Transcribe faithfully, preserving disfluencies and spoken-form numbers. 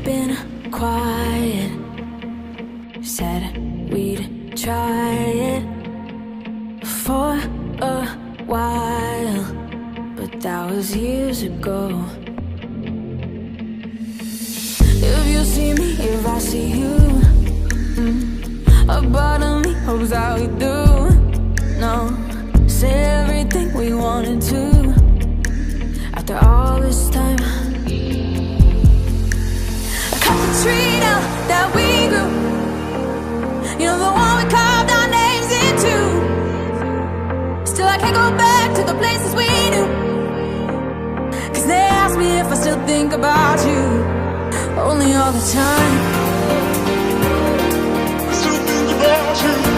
Been quiet, said we'd try it for a while, but that was years ago. If you see me, if I see you, mm, a part of me hopes that we do. No, say everything we wanted to. After all this time, I cut the tree down that we grew. You know, the one we carved our names into. Still, I can't go back to the places we knew. 'Cause they ask me if I still think about you. Only all the time. I still think about you.